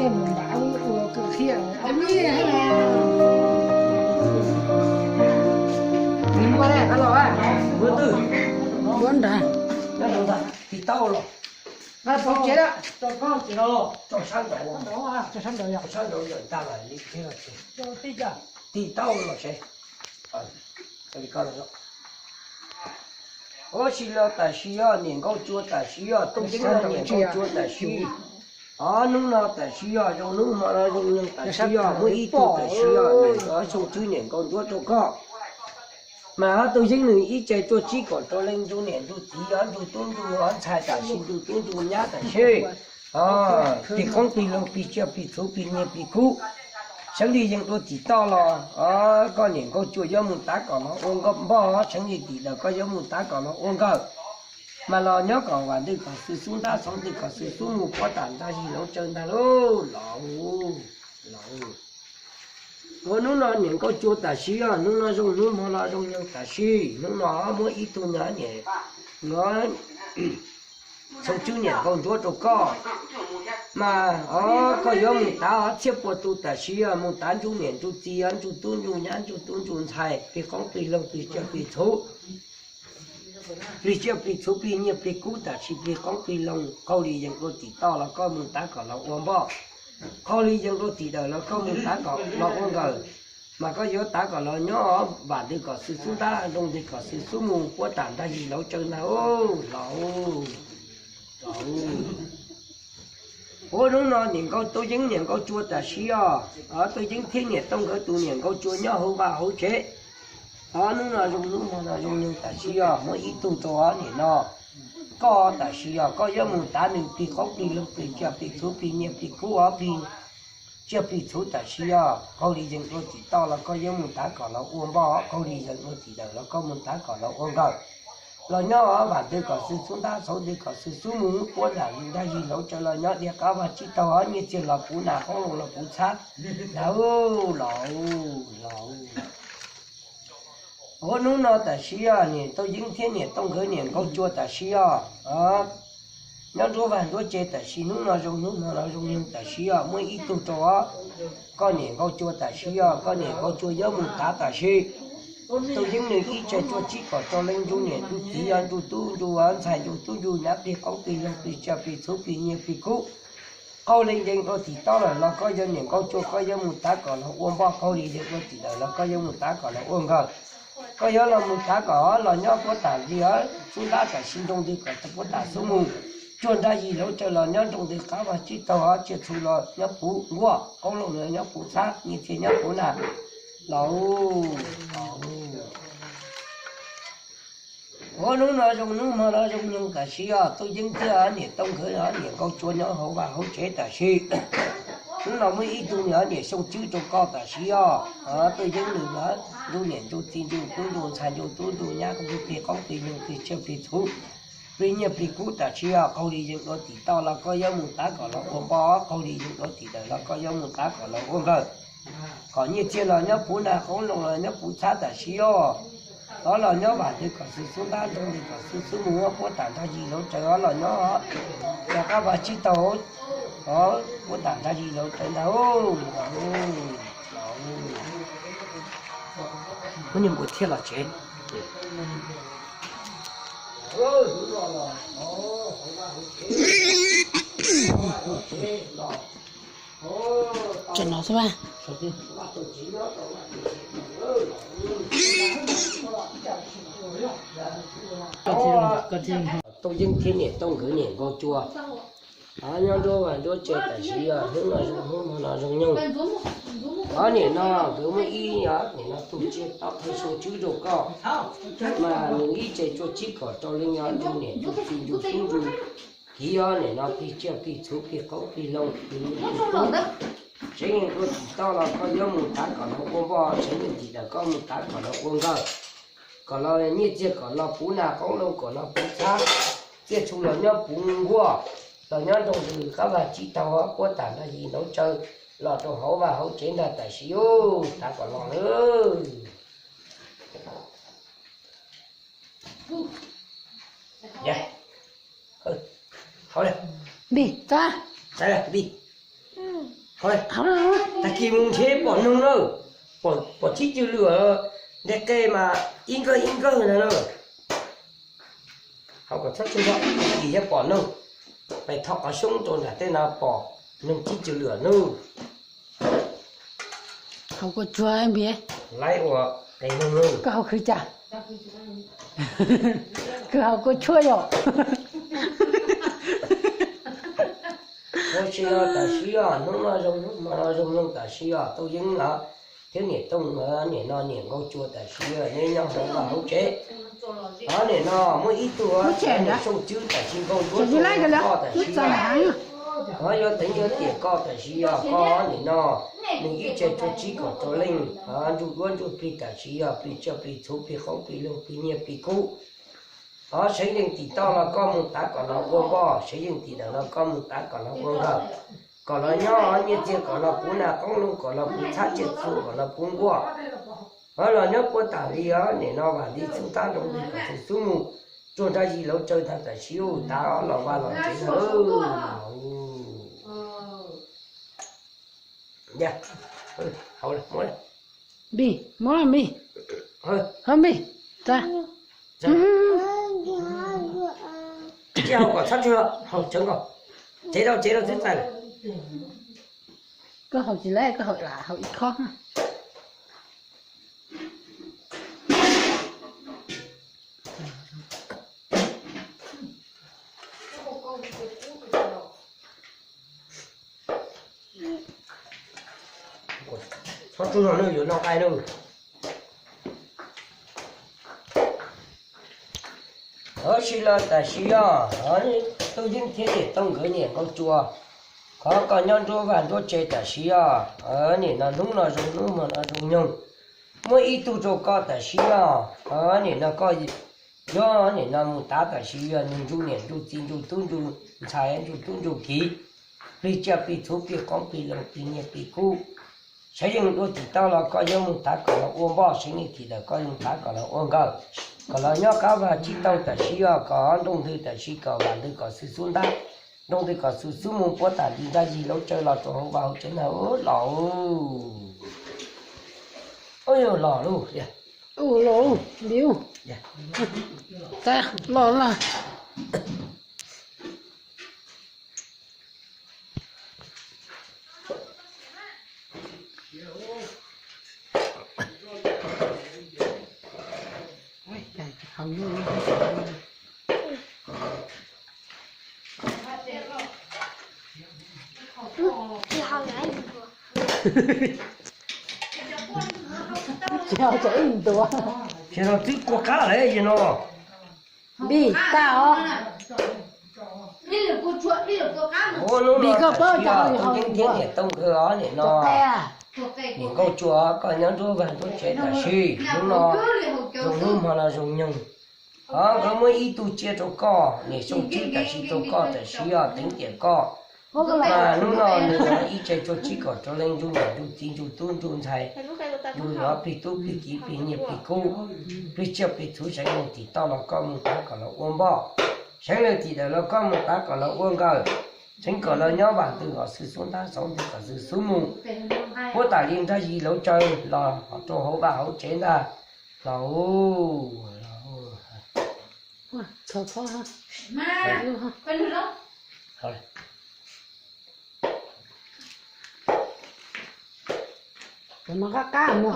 Ua nrad. Tim tau los. Tim tau los. Ua si los tam sis yog niam nkauj cua tam sis yog, tuj yeeb los niam nkauj cua tam sis. Hnub no tam sis yog zoo hnub, hmo no zoo nyoog tam sis yog, muaj ib tug tam sis yog nws xyoo tswb niam nkauj nruab rau koj. Mas tuj yeeb nws ib ce tuaj tsib kaum rau leej ntsuj niam ntsuj txiv, yog ntsuj tub ntsuj ntxhais tam sis, ntsuj tub ntsuj nyab tam sis. Plig qoob plig loo, plig tsiaj plig txhuv, plig nyiaj plig kub. Sawv li yeej dua tim toj los koj niam nkauj cua yuav mus tav kom los ua npoj, sawv li tim lawm koj yuav mus tav kom los ua nkaus. Mas los nyob kom vam ntws kom xwb xub ntab, xauv ntws kom xwb xub mus puab tam ntaj yig lauv tsaw ntag lauj. Los, los. Ua hnub no niam nkauj cua tam sis yog, hnub no zoo hnub, hmo no zoo nyoog tam sis, hnub no muab ib tug nyob niam, xyoo tswb niam nkauj nruab rau koj. Mas koj yuav mus tav txhiab pua tus tam sis yog, mus tav ntsuj niam ntsuj txiv, yog ntsuj tub ntsuj nyab, ntsuj tub ntsuj ntxhais, plig qoob plig loo, plig tsiaj plig txhuv. Plig tsiaj plig txhuv, plig nyiaj plig kub tam sis, plig qoob plig loo, qaug li yeej dua tim toj los koj mus tav kom los ua npoj. Qaug li yeej dua tim dawm los koj mus tav kom los ua nkaus. Mas koj yuav tav kom los nyob vam ntws kom xwb xub ntab, nroo ntws kom xwb xub mus puab tam ntaj yig lauv tsaw ntag lauj. Los, los. Ua hnub no niam nkauj, tuj yeeb niam nkauj cua tam sis yog, tuj yeeb thiab niam tooj nkawd tus niam nkauj cua nyob hauv vaj hauv tsev. Hnub no zoo hnub, hmo no zoo nyoog tam sis yog, muab ib tug rau niam no. Koj tam sis yog koj yuav mus tav nws plig qoob plig loo, plig tsiaj plig txhuv, plig nyiaj plig kub, plig tsiaj plig txhuv tam sis yog, qaug li yeej dua tim toj los koj yuav mus tav kom los ua npoj, qaug li yeej dua tim dawm los koj mus tav kom los ua nkaus. Los nyob vam ntws kom xwb xub ntab, xauv ntws kom xwb xub mus puab tam ntaj yig lauv tsaw los nyob dhia qab vaj tsib taug, nyiaj txiag los puv nas, qoob loo los puv txhab. Los, los. Ua hnub no tam sis yog niam tuj yeeb thiab niam tooj nkawd niam nkauj cua tam sis yog, nyob nruab vaj nruab tsev tam sis, hnub no zoo hnub, hmo no zoo nyoog tam sis yog, muab ib tug rau koj niam nkauj cua tam sis yog, koj niam nkauj cua yuav mus tav tam sis. Tuj yeeb nws ib ce tuaj tsib kaum rau leej ntsuj niam ntsuj txiv, yog ntsuj tub ntsuj ntxhais, ntsuj tub ntsuj nyab, plig qoob plig loo, plig tsiaj plig txhuv, plig nyiaj plig kub. Qaug li yeej dua tim toj lawm los koj yuav niam nkauj cua koj yuav mus tav kom los ua npoj, qaug li yeej dua tim dawm los koj yuav mus tav kom los ua nkaus. Koj yuav los mus tav kom los nyob puab tam ntaj yig xub ntab tam sis, nroo ntws kom puab tam xub mus. Tsuag ntaj yig lauv tsaw los nyob nroo ntws qab vaj tsib taug, tsiaj txhu los nyob puv nkuaj, qoob loo los nyob puv txhab, nyiaj txiag nyob puv nas. Los, los. Ua hnub no zoo hnub, hmo no zoo nyoog tam sis yog, tuj yeeb thiab niam tooj nkawd niam nkauj cua nyob hauv vaj hauv tsev tam sis. Hnub no muaj ib tug niam xyoo tswb rau koj tam sis yog, tuj yeeb nws ntsuj niam ntsuj txiv, ntsuj tub ntsuj ntxhais, ntsuj tub ntsuj nyab, ntsuj plig qoob plig loo, plig tsiaj plig txhuv, plig nyiaj plig kub tam sis yog, qaug li yeej dua tim toj los koj yuav mus tav kom los ua npoj, qaug li yeej dua tim dawm los koj yuav mus tav kom los ua nkaus. Kom nyiaj txiag los nyob puv nas, qoob loo los nyob puv txhab tam sis yog. Los nyob vam ntws kom xwb xub ntab, nroo ntws kom xwb xub mus, puab tam ntaj yig lauv tsaw los nyob, rov qab vaj tsib taug, puab tam ntaj yig lauv tsaw ntag. Muab niag npua thiab los tsev. Tseem no xwb a. Tuj yeeb thiab niam tooj nkawd niam nkauj cua nyob nruab vaj nruab tsev tam sis yog, hnub no zoo hnub, hmo no zoo nyoog. Ob niam no nkawd muaj ib, ob niam no tus tsiaj tob thawj xyoo tswb rau koj, mas nws ib ce tuaj tsib kaum rau leej, yog ntsuj niam ntsuj txiv, ntsuj tub ntsuj kiv, ob niam no plig tsiaj plig txhuv, plig qoob plig loo, plig nyiaj plig kub. Tsev yeej dua tim toj los koj yuav mus tav kom los ua npoj, tsev yeej tim dawm koj mus tav kom los ua nkaus, kom los nyiaj txiag kom los puv nas, qoob loo kom los puv txhab, tsiaj txhu los nyob puv nkuaj, los nyob nroo ntws qab vaj tsib taug, puab tam ntaj yig lauv tsaw los rau hauv vaj hauv tsev ntag tam sis yog, tav kom los lawm. Npis, txav, npis. Tag kis mus nrhiav pom noog na, pom tsib cwg lwm, nte qe mas ib nkawg ib nkawg na na. Hauv kom txhob tsuag zog, tag kis yog pom noog, pais thom qhov xyoob rau nram tej no pom noog tsib cwg lwm nawb. Hauv kuj tsuag npias. Laib ua qe noog nawb. Koj hauv khwv cas? Koj hauv kuj tsuag yom. Ua si los tam sim os, hnub no zoo hnub hmo no zoo noog tam sim os, Tub Yeeb os, thiab niam Tooj, niam no niam Nkauj Tsua tam sim os, neb nyob hauv vaj hauv tsev. Os, niam no muaj ib tug Xyooj Tswb tam sim nkaug duab rau koj tam sim os. Os, yuav teev yuav tiam koj tam sim os, koj niam no nws ib tse tsua tsib kaum rau leej, ntsuj duab ntsuj plig tam sim os, plig tsiaj plig txhuv plig qoob plig loo plig nyiaj plig kub. Os, seev yeej tim toj los koj mus tav kom los ua npoj, seev yeej tim ntawm los koj mus tav kom los ua nkawm, kom los nyob nyiaj txiag kom los puv nas qoob loo kom los puv txhab tsiaj txhu kom los puv nkuaj. Os, los nyob puag tam li os, niam no vam li xub tab nroo li kom xub xub mus, tsuag nrab yig lauv tsaws ntag tam sim os, tav los vaj los tsev ntag. Npis, muab npis, hov npis, tag. Tsis hau kom txhob tsuag, hau tsev nkaus, tsev rau tsev rau xwb txais lawm. Koj hau tsis lawm, koj hau lam hau ib khob. Txhob tsuag no yuav noj nqaij na. Tab sis los tam sim os, Tub Yeeb thiab niam Tooj nkawd niam Nkauj Tsua, thov koj nyob nruab vaj nruab tsev tam sim os, niam no hnub no zoo hnub hmo no zoo nyoog, muaj ib tug rau koj tam sim os, niam no koj yuav niam no mus tav tam sim os, nws ntsuj niam ntsuj txiv ntsuj tub ntsuj ntxhais ntsuj tub ntsuj kiv, plig tsiaj plig txhuv plig qoob plig loo plig nyiaj plig kub. Seev yeej dua tim toj los koj yuav mus tav kom los ua npoj, seev yeej tim ntawm koj yuav mus tav kom los ua nkawm, kom los nyob qab vaj tsib taug tam sim os, kom nroo ntws tam sim kom vam ntws kom xwb xub ntab, nroo ntws kom xwb xub mus puag tam li nrab yig lauv tsaws los rau hauv vaj hauv tsev ntag los. Ub, los lauj, los lauj, los lauj. Tsis hau tsam ib ntuav. Ces no twb kua qab lawm no. Npis tag os. Npis koj paub cas ho yog Tub Yeeb thiab niam Tooj nkawd os, niam no niam Nkauj Tsua, koj nyob nruab vaj nruab tsev tam sim, hnub no zoo hnub hmo no zoo nyoog. Os, nkawd muab ib tug tsiaj rau koj, niam Xyooj Tswb tam sim rau koj tam sim os, teev tiam koj. Mas hnub no nws ib tse tsua tsib kaum rau leej, ntsuj niam ntsuj txiv ntsuj tub ntsuj ntxhais, ntsuj plig tub plig kiv plig nyiaj plig kub, plig tsiaj plig txhuv, seev leej tim toj los koj mus tav kom los ua npoj, seev leej tim ntawm los koj mus tav kom los ua nkawm, seev kom los nyob vam ntws kom xwb xub ntab, xauv ntws kom xwb xub mus, puag tam li nrab yig lauv tsaws los rau hauv vaj hauv tsev ntag los. Cov no qab qab mus.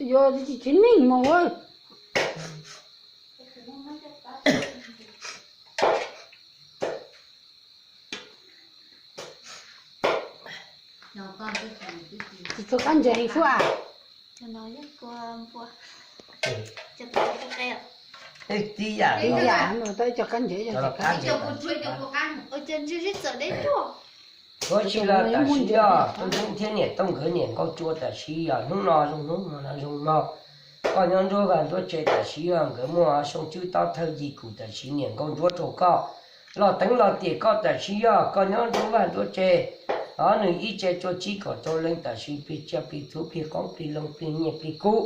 Yuav tsis tsis neeg mus. Tsis txog kab ntses heev xwb as. Tib yam no, tau ib co kab ntses, ib co kab ntses. Ua si los tam sim os, Tub Yeeb thiab niam Tooj nkawd niam Nkauj Tsua tam sim os, hnub no zoo hnub no zoo no, koj nyob nruab vaj nruab tsev tam sim os, nkawd muaj Xyooj Tswb tob thawj yig kum tam sim niam nkauj ntsuab rau koj, los teev los tiam koj tam sim os, koj nyob nruab vaj nruab tsev. Os, nws ib tse tsua tsib kaum rau leej tam sim plig tsiaj plig txhuv plig qoob plig loo plig nyiaj plig kub.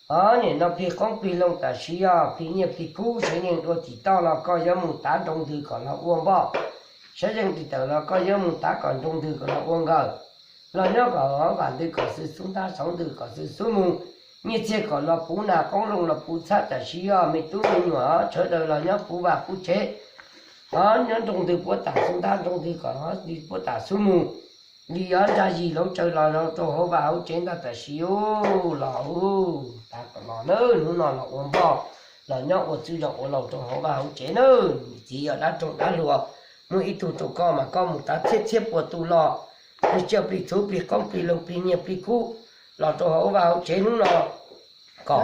Os, niam no plig qoob plig loo tam sim os, plig nyiaj plig kub, seev yeej dua tim toj los koj yuav mus tav nroo ntws kom los ua npoj, tshawb zeeg tis tawm los koj yuav mus tav kom nroo ntws kom los ua nkawm, los nyob kom vam ntws kom xwb xub ntab, saum ntws kom xwb xub mus, nyiaj txiag kom los puv nas, qoob loo los puv txhab, tam sim yog me tub me nyuam sawv daws los nyob puv vaj puv tsev, nyob nroo ntws puab tam xub ntab, nroo ntws kom puab tam xub mus, li yog nrag yig lauv tsaws los rau hauv vaj hauv tsev ntag tam sim. Los, tav kom los nawb, hnub no los ua npoj, los nyob ua txwj zos ua laus rau hauv vaj hauv tsev nawb. Niam txiv yog dab roog dab hluas, muaj ib tug rau koj mas koj mus tav txhiab txhiab puas tus los, plig tsiaj plig txhuv, plig qoob plig loo, plig nyiaj plig kub, los rau hauv vaj hauv tsev hnub no, kom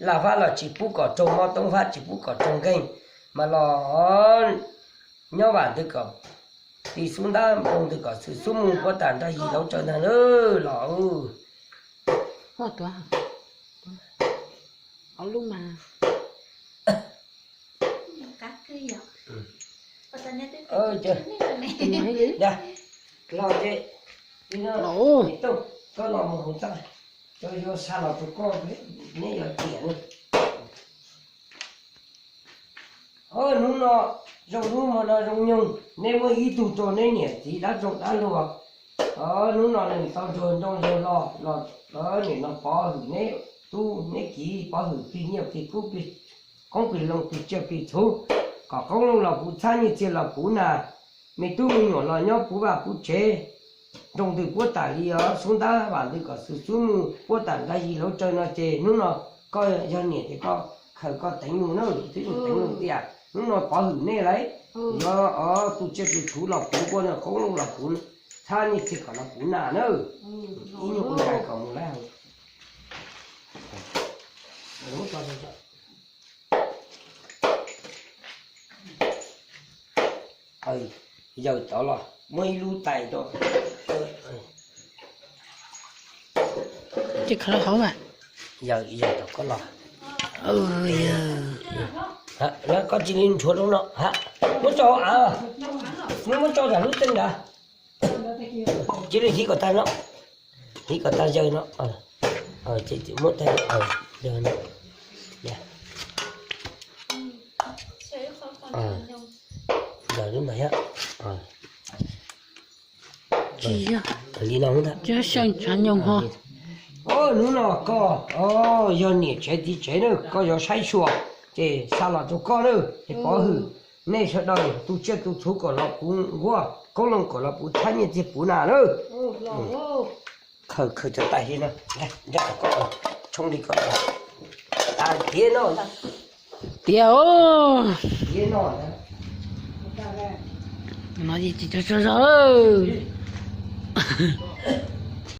laj fab los tsis pub kom raug mob, toob fab tsis pub kom raug nkeeg, mas los nyob vam ntws kom tis xub ntab, nroo ntws kom xwb xub mus, puab tam nrag yig lauv tsaws ntag nawb los. Los ces, koj los mus hauv txaj, cov yuav xa los rau koj, neb yuav tiam. Hnub no zoo hnub, hmo no zoo nyoog, neb muaj ib tug rau neb niam txiv dab roog dab hluas. Hnub no nws tau nrog nroo nrog los, los nim no pov hwm neb tub neb kiv, pov hwm plig nyiaj plig kub, plig qoob plig loo, plig tsiaj plig txhuv, kom qoob loo los puv txhab, nyiaj txiag los puv nas, me tub me nyuam los nyob puv vaj puv tsev, nroo ntws puab tam li os, xub ntab vam ntws kom xwb xub mus, puab tam nrag yig lauv tsaws no ces hnub no koj yog niam ces koj khaws koj teev lug na, twb yog teev lug tias hnub no pov hwm nej lauj, yog tus tsiaj tus txhuv los puv, puab qoob loo los puv txhab, nyiaj txiag kom los puv nas na. Ib nyuag ua ntais kom mus lawm. Yawm tod los muaj ib lub tais rau. Ces khaws rau hauv mas. Yawm, yawm tod koj los. Koj cia li nrhuav rau no ha. Muab tso av, muab, muab tso tom lub teeb ntawd. Cia li hiv kom tag no. Hiv kom tag yawg no. Muab tag yawg no. Yawg lub ntawd thiab. Li no ntag. Hnub no koj yog niam tsev txiv tsev na, koj yuav saib xyuas, ces xa los rau koj na, ces pov hwm nej sawv daws tus tsiaj tus txhuv kom los puv nkuaj, qoob loo kom los puv txhab, nyiaj txiag puv nas na. Khaws, khaws cov tais li no, tshoob li ko, tas tiav no, tiav os. No ces tsis tau tsaug zog.